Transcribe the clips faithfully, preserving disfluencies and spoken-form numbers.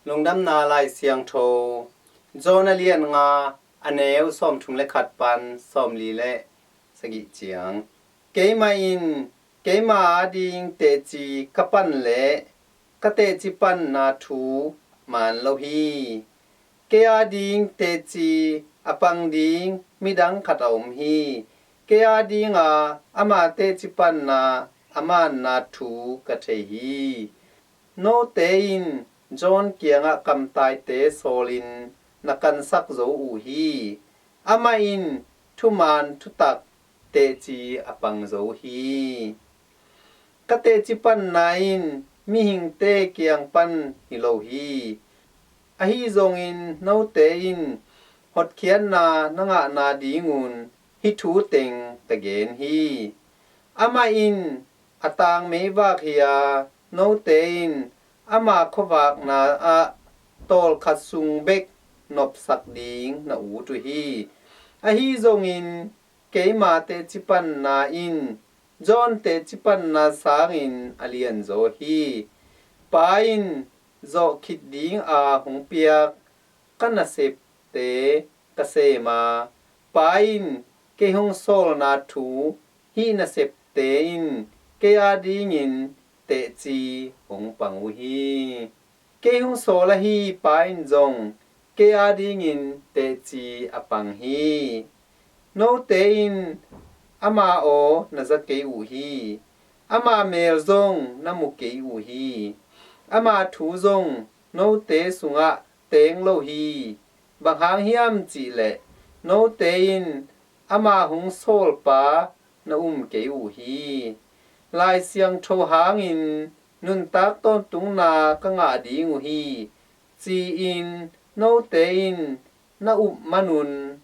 Lungdamna Lai Siangtho, John a lian nga, a neu sawmthum le khat pan sawmli le sagih ciang. Keimah in keima ading teci ka pan le ka teci panna thu man lo hi. Kei ading teci a pang ding midang khat a om hi. Kei adinga ama teci panna a manna thu ka thei hi. Note in John kiangah kamtaite sawlin na kansak zo uh hi. Amah in thuman thutak teci a pang zo hi. Ka teci panna in mihingte kiang pan hi lo hi. Ahi zongin note in hotkhiatna na ngahna dingun hih thu teng ka gen hi. Amah in a tangmeivak hi a, note in ama khuavakna ah tawlkhat sung bek nopsak ding na ut uh hi. Ahi zongin keima teci panna in John teci panna sangin a lianzaw hi. Pa in zawh khit dinga hong piak ka nasepte ka sem a, Pa in kei hong sawlna thu hih nasepte in kei adingin teci hong pang uh hi. Kei hong sawl ahi Pa in zong kei adingin teci a pang hi. Note in ama aw na za kei uh hi. Ama mel zong na mu kei uh hi. Ama thu zong note sungah teng lo hi. Bang hang hiam cihleh note in ama hong sawlpa na um kei uh hi. Lai Siangtho hangin nuntak tawntungna ka ngah ding uh hi, ci-in note in na up manun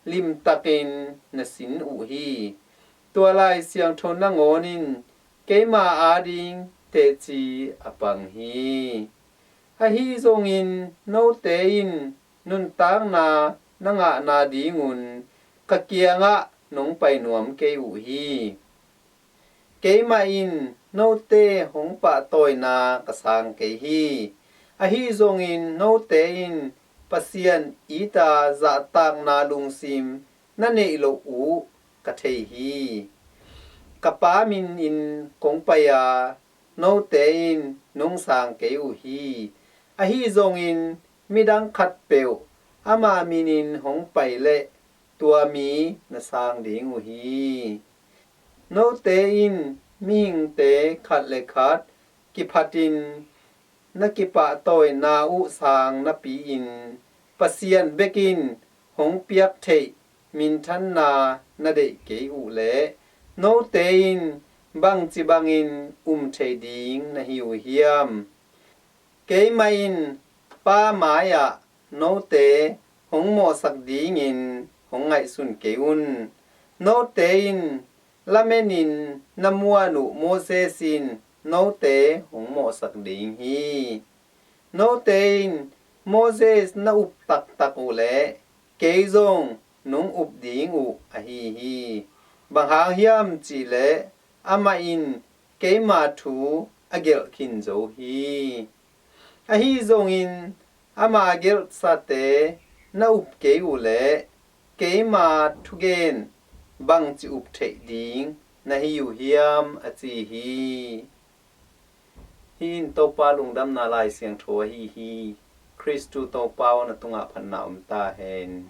limtakin na sin uh hi. Tua Lai Siangtho nangawn in keima ading teci a pang hi. Ahi zongin note in nuntakna na ngahna dingun ka kiangah nong pai nuam kei uh hi. Keimah in note hong pahtawina ka sang kei hi. Ahi zongin note in Pasian ita zahtakna lungsim na neih loh uh ka thei hi. Ka Pa min in kong pai a, note in nong sang kei uh hi. Ahi zongin midang khatpeuh ama min in hong pai leh tua mi na sang ding uh hi. Note in mihingte khat le khat kiphatin na kipahtawina uh sang napi-in Pasian bek in hong piak theih minthanna na deih kei uh leh note in bangci bangin um thei ding na hi uh hiam? Keimah in Pa mai-ah note hong mawhsak dingin hong ngaihsun kei un. Note in lamenin na muan uh Moses in note hong mawhsak ding hi. Note in Moses na up taktak uh leh kei zong nong up ding uh ahi hi. Bang hang hiam cihleh amah in keima thu a gelh khin zo hi. Ahi zongin ama gelhsate na up kei uh leh keima thugen bangci up theih ding na hi uh hiam, a ci hi. Hih in Topa Lungdamna Lai Siangtho ahi hi. Khristu Topa aw, na tungah phatna om ta hen.